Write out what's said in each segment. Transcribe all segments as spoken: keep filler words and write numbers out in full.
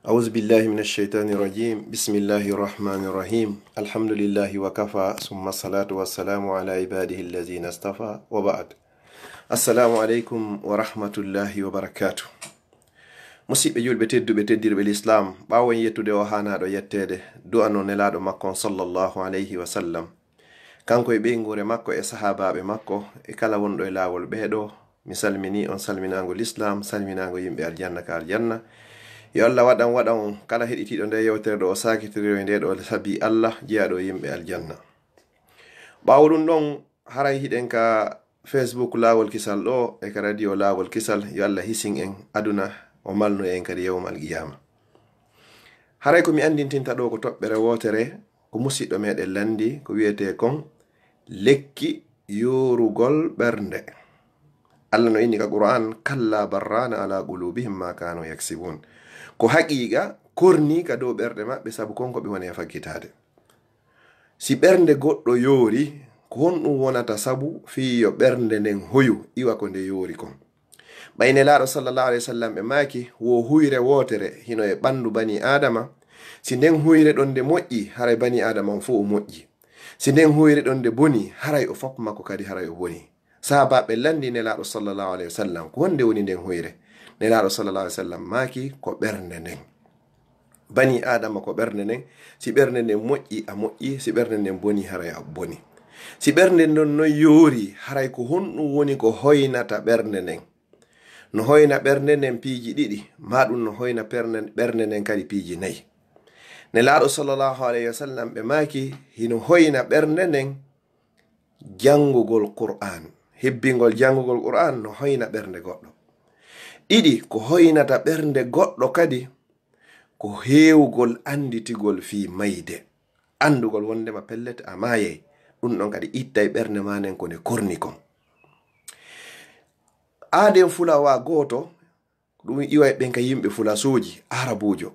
أعوذ بالله من الشيطان الرجيم. بسم الله الرحمن الرحيم. الحمد لله وكفى، ثم الصلاة والسلام على عباده الذين اصطفى، وبعد. السلام عليكم ورحمة الله وبركاته. Musidɓe julɓe tedduɓe, teddirɓe Lislaam, ɓaawo en yettude o haanaaɗo yetteede, du'ano nelaaɗo makko on, sallallahu alayhi wa sallam, kanko e ɓeynguure makko e sahaabaaɓe makko e kala wonɗo e laawol ɓee ɗoo, mi salminii on salminaango Lislaam, salminaango yimɓe aljanna ka aljanna. Yo Allah waɗan, waɗan kala heɗitiiɗo nde yewtere ɗoo o saakitiriroy nde ɗoo sabi Allah, jeyaaɗo e yimɓe aljanna. Ɓaawo ɗum ɗon, haray hiɗen ka Facebook Laawol Kisal ɗoo e ka radio Laawol Kisal, yo Allah hisin en aduna, o malnu en kadi yawmal qiyaama. Haray ko mi anndintinta ɗoo ko toɓɓere wootere, ko musiɗɗo meɗen lanndi, ko wiyetee kon lekki yoorugol ɓernde. Allah no inni ka Qur'aan, "Kalla barrana ala qulubihim ma kanu yaksibun." Ko haqiiqa korni ka dow ɓerɗe maɓɓe sabu kon ko ɓe woni e faggitaade. Si ɓernde goɗɗo yoori, ko honɗum wonata sabu fii yo ɓernde nden hoyu iwa ko nde yoori kon? Ɓay Nelaaɗo sallallahu alayhi wa sallam ɓe maaki, wo huyre wootere hino e ɓanndu banii Aadama. Si nden huyre ɗon nde moƴƴi, haray banii Aadama on fow o moƴƴi. Si nden huyre ɗon nde boni, haray o fof makko kadi haray o boni. Sahaabaaɓe lanndi Nelaaɗo sallallahu alayhi wa sallam, ko honde woni nden huyre? Nelaaɗo sallallahu alayhi wa sallam maaki, ko ɓernde nden. Banii Aadama ko ɓernde nden. Si ɓernde nden moƴƴi, a moƴƴi. Si ɓernde nden boni, haray a boni. Si ɓernde nden non yoori, haray ko honɗum woni ko hoynata ɓernde nden? No hoyna ɓernde nden piiji ɗiɗi, maa ɗum no hoyna perne-, ɓernde nden kadi piiji nayi. Nelaaɗo sallallahu alayhi wa sallam ɓe maaki, hino hoyna ɓernde nden janngugol Qur'aan. Hibbingol janngugol Qur'aan no hoyna ɓernde goɗɗo. Ɗiɗi, ko hoynata ɓernde goɗɗo kadi, ko heewugol annditigol fii mayde. Anndugol wondema pellet a maayay. Ɗum ɗon kadi ittay ɓernde maa nden ko nde korni kon. Aaden fulawaa gooto, ɗum iway ɓen ka yimɓe fulasooji, Arabuujo.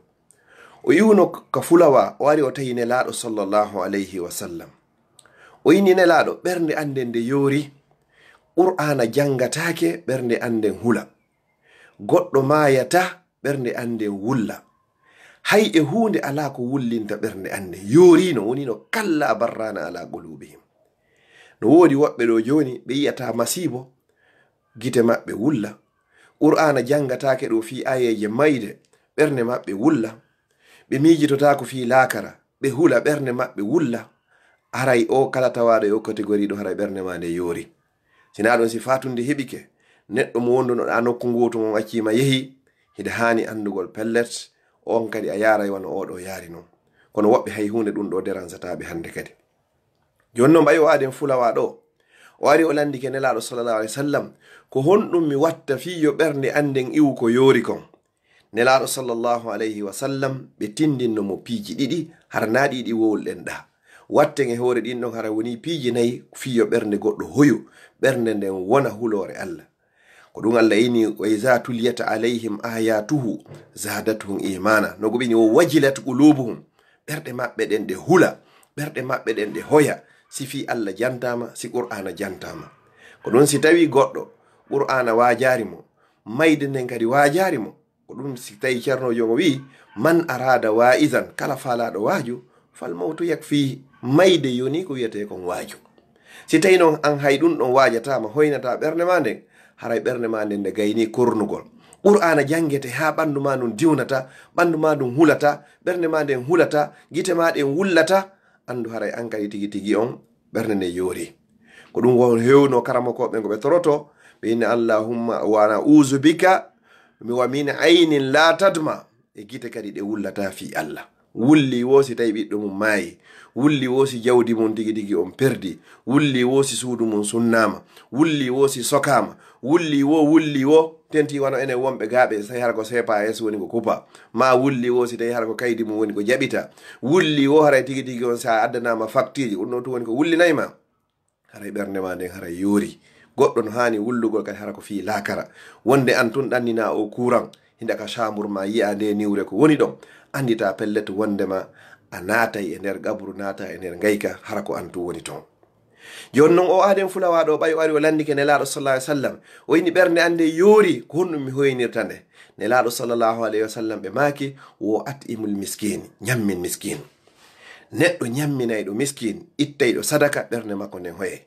O iwno ka fulawaa, o ari o tawi Nelaaɗo sallallahu alayhi wa sallam. O inni Nelaaɗo, ɓernde an nden nde yoori, Qur'aana janngataake, ɓernde an nden hula. Goɗɗo maayata, ɓernde an nden wulla. Hay e huunde alaa ko wullinta ɓernde an nden. Yooriino, woniino kallaa barraana alaa quluubihim. No woodi woɓɓe ɗoo jooni, ɓe yi'ataa masiibo, gite maɓɓe wulla. Qur'aana janngataake ɗoo fii aayeeje mayde, ɓernde maɓɓe wulla. Ɓe miijitotaako fii laakara, ɓe hula, ɓernde maɓɓe wulla. Haray oo kala tawaaɗo e oo catégorie ɗoo, haray ɓernde maa nde yoori. Si naa ɗum, si faatunde heɓike, neɗɗo mo wondunoɗaa nokku ngootu mo accii ma yehi, hiɗa haani anndugol pellet, on kadi a yaaray wano oo ɗoo yaari non. Kono woɓɓe hay huunde ɗum ɗoo deransataa ɓe hannde kadi. Jooni non ɓay o aaden fulawaa ɗoo, o ari o lanndike Nelaaɗo sallallahu alayhi wa sallam, ko honɗum mi watta fii yo ɓernde an nden iwu ko yoori kon? Nelaaɗo sallallahu alayhi wa sallam, ɓe tindinno mo piiji ɗiɗi, hara naa ɗi ɗi wowluɗen ɗaa. Watten e hoore ɗin ɗon, hara wonii piiji nayi fii yo ɓernde goɗɗo hoyu, ɓernde nden wona huloore Allah. Ko ɗum Allah inni, "Wa iza tuliyat alayhim ayatuhu zadatuhum imana." No gomɗini, "Wa wajilat qulubuhum." Ɓerɗe maɓɓe ɗen ɗe hula, ɓerɗe maɓɓe ɗen ɗe hoya, si fii Allah jantaama, si Qur'aana jantaama. Ko ɗum si tawii goɗɗo, Qur'aana waajaari mo, mayde nden kadi waajaari mo, ko ɗum si tawii Ceerno Joom o wi'i, "Man arada wa'izan," kala faalaaɗo waaju, "fal mawtu yakfihi," mayde yoni ko wiyetee kon waaju. Si tawii non an hay ɗum ɗon waajataama, hoynataa ɓernde maa nden, haray ɓernde maa nden nde gaynii kornugol. Qur'aana janngete haa ɓanndu maa ndun diwnata, ɓanndu maa ndun hulata, ɓernde maa nden hulata, gite maa ɗen wullata, anndu haray an kadi tigi tigi on ɓernde nden yoori. Ko ɗum won hewno karamokooɓe ngo ɓe toroto, ɓe inni, "Allahumma wa na'uzu bika wa min aynin la tadma." E gite kadi ɗe wullata fii Allah. Wulli wo si tawi ɓiɗɗo mum maayi. Wulli wo si jawdi mum tigi tigi on perdi. Wulli wo si suudu mum sunnaama. Wulli wo si sokaama. Wulli wo, wulli wo. Tenti wano enen wonɓe gaaɓe, si tawi hara ko C P S woni ko kupa. Ma wulli wo si tawi hara ko kaydi mum woni ko jaɓita. Wulli wo haray tigi tigi on sa addanaama faktiiji. Ɗum ɗo tun woni ko wullinay ma. Haray ɓernde ma nden haray yoori. Goɗɗo no haani wullugol kadi hara ko fii laakara. Wonde an tun ɗannina o kuuran, hinɗa ka chambre ma yi'a nde niwre ko woni ɗon. Anndita pellet wondema a naatay e nder qabru, naata e nder ngayka, hara ko an tun woni ton. Jooni noon, o aaden fulawaaɗo, ɓay o ari o lanndike Nelaaɗo sallallahu alaihi wasallam, o inni ɓernde an nde yoori, ko honɗum mi hoynirta nde? Nelaaɗo sallallahu alaihi wasallam ɓe maaki, wo at'imul miskin, ñammin miskin. Neɗɗo ñamminayɗo miskin, ittayɗo sadaka, ɓernde makko nden hoyay.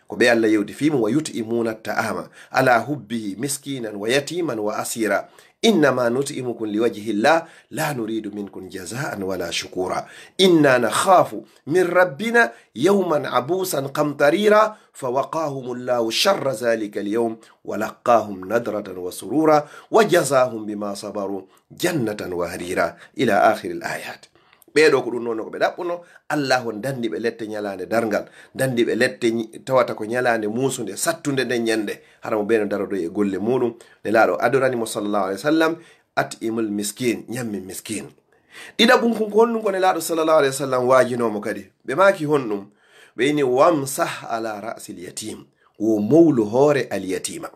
Ko ɓe Allah yewti fii mum, wa yut'imuna ta'ama ala hubbihi miskinan wa yatiman wa asira. Innama nut'imukum liwajhillah la nuridu minkum jazaan wala shukura. Inna nakhafu min rabbina yawman abusan qamtarira. Fawaqahumullahu sharra zalikal yawm wa laqqahum nadratan wa surura wa jazahum bima sabaru jannatan wa harira. Ila akhiril ayat. Ɓee ɗoo ko ɗum noon ko ɓe ɗaɓɓuno. Allah on danndi ɓe lette ñalaande darngal, danndi ɓe lette ñi-, tawata ko ñalaande muusunde, sattunde nden ñande. Hara mo bee no darodoy e golle muuɗum. Nelaaɗo adorani mo sallallahu alaihi wasallam, at'imul miskin, ñammin miskin. Ɗiɗaɓum kun ko honɗum ko Nelaaɗo sallallahu alaihi wasallam waajinoo mo kadi? Ɓe maaki honɗum? Ɓe inni, wamsah ala ra'sil yatim, wo mowlu hoore al yatima.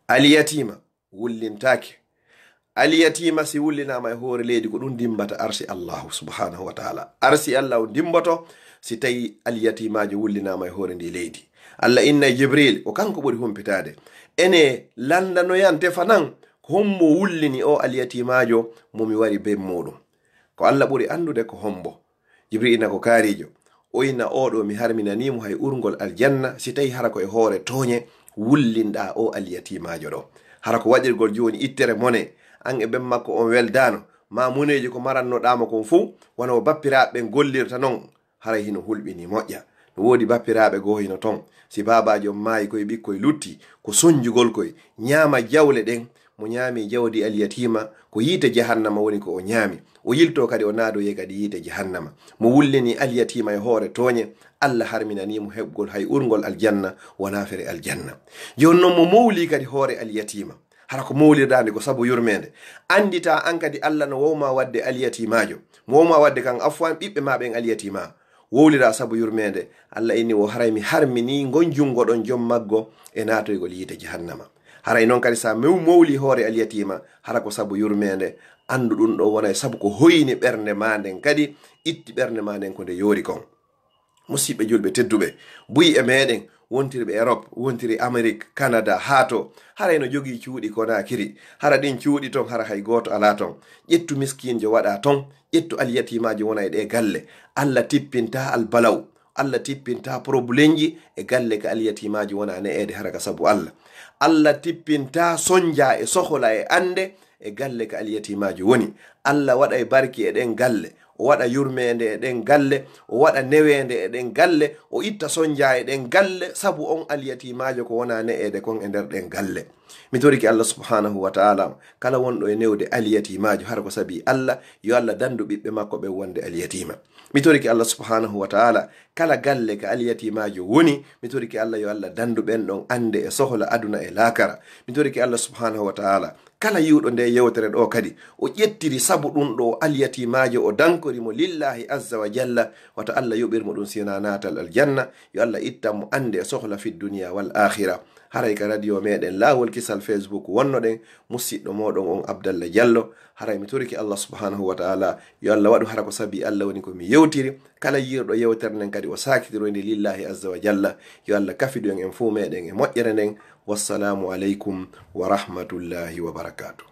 Al yatima wullintaake. Al yatima si wullinaama e hoore leydi, ko ɗum dimmbata arsi Allahu subhanahu wa ta'ala. Arsi Allah on dimmboto si tawi al yatimaajo wullinaama e hoore ndi leydi. Allah inna Jibril, ko kanko ɓuri humpitaade. Ene lanndanoyan, tefanan, ko hombo wullini o al yatimaajo mo mi wari bee muuɗum? Ko Allah ɓuri anndude ko hombo. Jibril ina ko kaariijo. O ina, "Oo ɗoo mi harminanii mo hay urngol aljanna, si tawi hara ko e hoore tooñe wullinɗaa o al yatimaajo ɗoo." Hara ko waɗirgol jooni ittere mone, an e ben makko on weldaano, maa moneeji ko marannoɗaa mo kon fow, wano bappiraaɓe ɓen gollirta non, haray hino hulɓinii moƴƴa. No woodi bappiraaɓe goo hino ton, si baabaajo on maayi, koye ɓikkoy lutti, ko sonjugol koy, ñaama jawle ɗen, mo ñaami jawdi al yatima, ko yiite jahannama woni ko o ñaami. O yilto kadi, o naadoye kadi yiite jahannama. Mo wullini al yatima e hoore tooñe, Allah harminanii mo heɓgol hay urngol aljanna, wonaa fere aljanna. Jooni non, mo mowli kadi hoore al yatima, hara ko mowlirɗaa nde ko sabu yurmeende. Anndita an kadi Allah no wowma waɗde al yatimaajo. Mo wowma waɗde kan afwan ɓiɓɓe maa ɓen al yatima. Wowliraa sabu yurmeende. Allah inni, "Wo haray mi harminii ngon junngo ɗon jom maggo e naatoygol yiite jahannama." Haray non kadi, sa mew mowli hoore al yatima, hara ko sabu yurmeende, anndu ɗum ɗo wonay sabu ko hoyni ɓernde maa nden, kadi itti ɓernde maa nden ko nde yoori kon. Musidɓe julɓe tedduɓe, buy e meɗen wontirɓe Europe, wontiri Amérique, Canada, haa to, haray no jogii cuuɗi Konaakiri. Hara ɗin cuuɗi ton, hara hay gooto alaa ton. Ƴettu miskinjo waɗaa ton, ƴettu alyatimaajo wona e ɗee galle. Allah tippinta albalaw, Allah tippinta problemji e galle ka alyatimaajo wona ne'eede hara ka sabu Allah. Allah tippinta sonja e sohola e annde e galle ka alyatimaajo woni. Allah waɗay barki e ɗen galle, o waɗa yurmeende e ɗen galle, o waɗa neweende e ɗen galle, o itta sonja e ɗen galle, sabu on alyatimaajo ko wona ne'eede kon e nder ɗen galle. Mi torike Allah subhanahu wa ta'ala, kala wonɗo e newde alyatimaajo, hara ko sabi Allah, yo Allah dandu ɓiɓɓe makko ɓen wonde alyatima. Mi torike Allah subhanahu wa ta'ala, kala galle ka alyatimaajo woni, mi torike Allah yo Allah dandu ɓen ɗon annde e sohla aduna e laakara. Mi torike Allah subhanahu wa ta'ala, kala yi'uɗo nde yewtere ɗo kadi, o ƴettiri sabu ɗum ɗo alyatimaajo, o dankori mo lillahi azza wa jalla, wata Allah yoɓir mo ɗum si wonaa naatal aljanna. Yo Allah ittan mo annde e sohla fi dunya wal akhira. Haray ka radio meɗen Laawol Kisal Facebook wonnoɗen, musiɗɗo moɗon on Abdallah Diallo. Haray mi torike Allah subhanahu wa ta'ala, yo Allah waɗu hara ko sabi Allah woni ko mi yewtiri. Kala yi'uɗo yewtere nden kadi o saakitiroy nde lillahi azza wa jalla, yo Allah kafidu en, en fof meɗen e moƴƴere nden. Wassalamu aleykum wa rahmatullahi wa barakatuh.